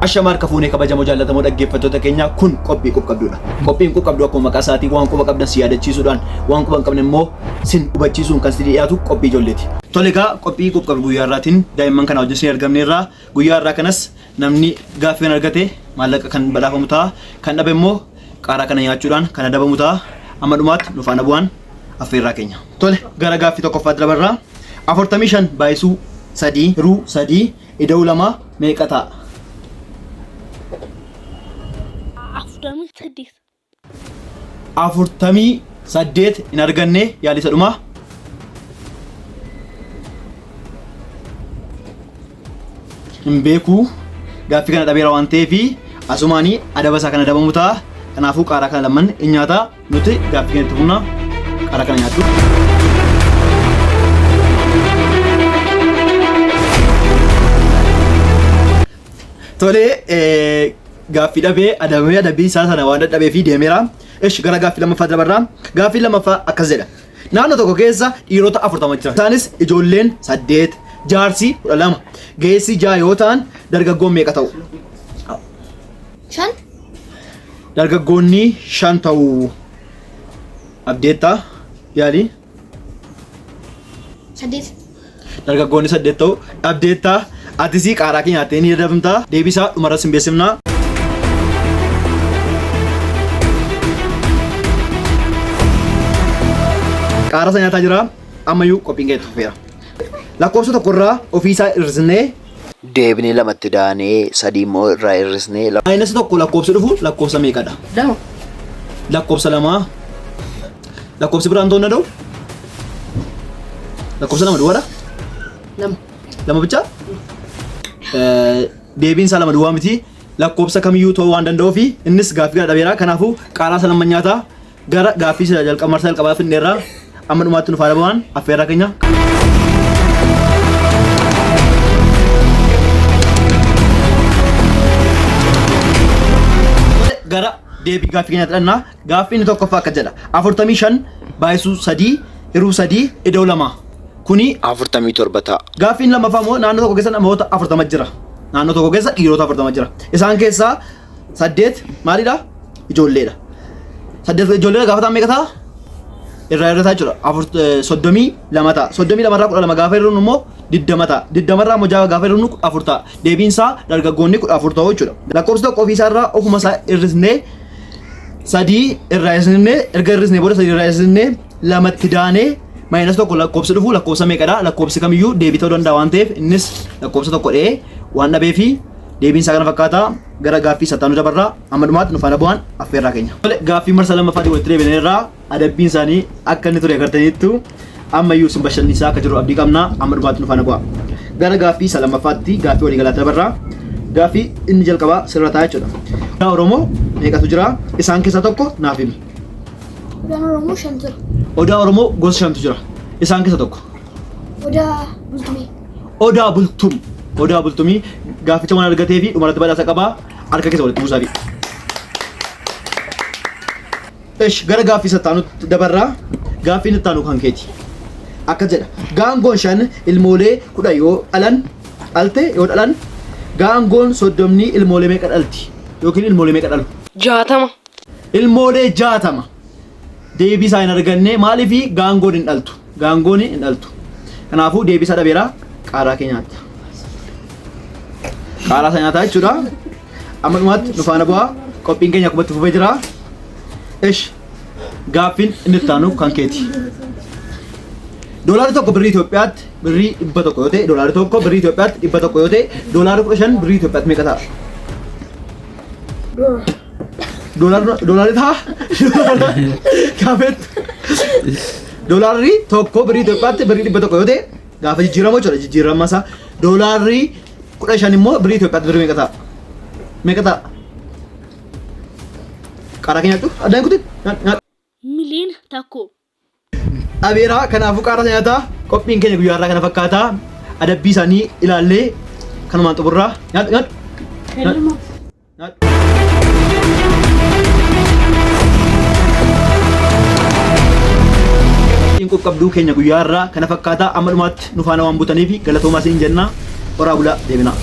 Ashama harka fuunee kabajamoo jaallatamoo dhaggeeffattoota keenyaa kun qophii qub-qabduudha. Qophiin qub-qabduu akkuma maqaa isaatii waan quba qabdan si yaadachiisuudhaan waan quba hin qabne immoo sin hubachiisuun kan si dhiyaatu qophii ijoolleeti. Tole egaa qophii qub-qabdu guyyaa har'aatiin daa'imman kana wajjin sin argamneerra. Guyyaa har'aa kanas namni gaaffii kan argate maallaqa kan badhaafamu ta'a. Kan dhabe immoo qaaraa kana nyaachuudhaan kan adabamu ta'a. Amma dhumaatti nu faana bu'aan affeerraa keenya. Tole gara gaaffii tokkoffaatti dabarraa. 45 baay'isuu 3 hiruu 3 ida'uu 2 meeqa ta'a? 48. 48 hin arganne yaalii isa dhumaa. Hin beeku gaaffii kana dhabeera waan ta'eef asumaanii adaba isaa kan adabamu ta'a. Kanaafuu qaaraa kana lamman hin nyaata nuti gaaffii kana itti fufna qaaraa kana nyaadhu. Tolee gaaffii dhabee adabamee adabbii isaa sana waan dadhabee fi deemeera. Ishi gara gaaffii lammaffaa dabarraa. Gaaffii lammaffaa akkas jedha. Naannoo tokko keessa dhiirota 40 jira. Isaanis ijoolleen 8, jaarsi 12, ga'eessi 6 yoo ta'an dargaggoon meeqa ta'u? 5. Dargaggoonni 5 ta'u. Abdeettaa yaali. 8. Dargaggoonni 8 ta'u. Abdeettaa atisii qaaraa kee nyaattee ni dadhabamta. Deebisaa dhumarra sin beeksifna. Qaaraa isa nyaataa jira. Ammayyuu qophiin keenya itti fufeera. Lakkoofsa tokkorraa ofiisaa hir'isnee Deebinee lamatti daanee sadii immoo irraa hir'isnee Maayinasi tokko lakkoofsi dhufu lakkoofsa meeqadha? 2. Lakkoofsa lamaa. Lakkoofsi biraan ta'uu hin danda'u? Lakkoofsa lama duwwaadha? 2. Lama bichaa? Deebiin isaa lama duwwaa miti. Lakkoofsa kamiyyuu ta'uu waan danda'uuf innis gaaffii kana dhabeera. Kanaafuu qaaraa isa lamman nyaataa gara gaaffii isa jalqaba marsaa jalqabaa finneerra amma dhumaatti nu faana bu'aan affeerraa keenya. Gara deebii gaaffii keenyaatti dhannaa. Gaaffii inni tokkoffaa akka jedha. 45 baay'isuu 3 hiruu 3 ida'uu 2. Kuni 47 ta'a. Gaaffiin lammaffaa immoo naannoo tokko keessa namoota 40 jira. Naannoo tokko keessa dhiirota 40 jira. Isaan keessaa 8 maalidha? Ijoolleedha. 8 ijoolleedha gaafa ta'an meeqa ta'a? Irraa irra ta'a jechuudha. Afur 32 ta'a. 32 irraa 12 gaafa hir'inu immoo 20 ta'a. 20 irraa immoo 6 gaafa hir'inu 4 ta'a. Deebiin isaa dargaggoonni 14 ta'u jechuudha. Lakkoofsi tokko ofii isaa irraa ofuma isaa hir'isnee sadii irraa hir'isnee erga hir'isnee booda sadii irraa hir'isnee lamatti daanee maayinas tokko lakkoofsi dhufu lakkoofsa meeqadha? Lakkoofsi kamiyyuu deebii ta'uu danda'a waan ta'eef innis lakkoofsa tokko dha'ee waan dhabee fi deebiin isaa kana fakkaata. Gara gaaffii isa itti dabarraa amma dhumaatti nu faana bu'aan affeerraa keenya. Tole gaaffii marsaa lammaffaatiin walitti deebineerraa adabbiin isaanii akka inni ture agartaniittu ammayyuu isin bashannansiisaa akka jiru abdii qabna amma dhumaatti nu faana bu'aa. Gara gaaffii isa lammaffaatti gaaffii waliigalaatti dabarraa. Gaaffii inni jalqabaa sirra ta'a jechuudha. Odaa Oromoo meeqatu jira? Isaan keessaa tokko naaf himi. Odaan Oromoo shan jira. Odaa Oromoo gosa shantu jira. Isaan keessaa tokko. Odaa Bultumee. Odaa Bultum. Odaa Bultumii gaafficha waan argatee fi dhumarratti badhaasa qaba. Harka keessa walitti buusaafi. Esh gara gaaffii isa itti dabarraa. Gaaffiin itti aanu kan keeti. Akkas jedha. Gaangoon shan ilmoolee 10 yoo dhalan dhalte yoo dhalan gaangoon soddomni ilmoolee meeqa dhalti? Yookiin ilmoolee meeqa dhalu? 60. Ilmoolee 60. Deebii isaa hin arganne maaliif gaangoon hin dhaltu? Gaangoon hin dhaltu. Kanaafuu deebii isaa dhabeera qaaraa kee nyaatta. Qaaraa isaa nyaataa jechuudha. Amma dhumaatti nu faana bu'aa. Qophiin keenya akkuma itti fufee jira. Ish gaaffiin inni itti aanu kan keeti. Doolaarri tokko birrii Itoophiyaatti birrii 100 yoo ta'e doolaarri tokko birrii Itoophiyaatti 100 yoo ta'e doolaarri 15 birrii Itoophiyaatti meeqa ta'a? Doolaarri ta'a? Gaafetti. Doolaarri tokko birrii Itoophiyaatti birrii 100 yoo ta'e gaafa jijjiiramu jechuudha jijjiirama isaa doolaarri 15 immoo birrii Itoophiyaatti birrii meeqa ta'a? Meeqa ta'a? Qaaraa kee nyaadhu. Addaan kutin. Nyaadhu. Miliyoona tokko. Dhabeera kanaafuu qaara nyaataa qophiin keenya guyyaa irraa kana fakkaata. Adabbii isaanii ilaallee kanumaan xumurraa. Nyaadhu nyaadhu. Nyaadhu. Nyaadhu. Qophiin qoqqabduu keenya guyyaa irraa kana fakkaata. Amma dhumaatti nu faana waan butaniif galatoomaa isin jenna. Horaa bulaa deebinaa.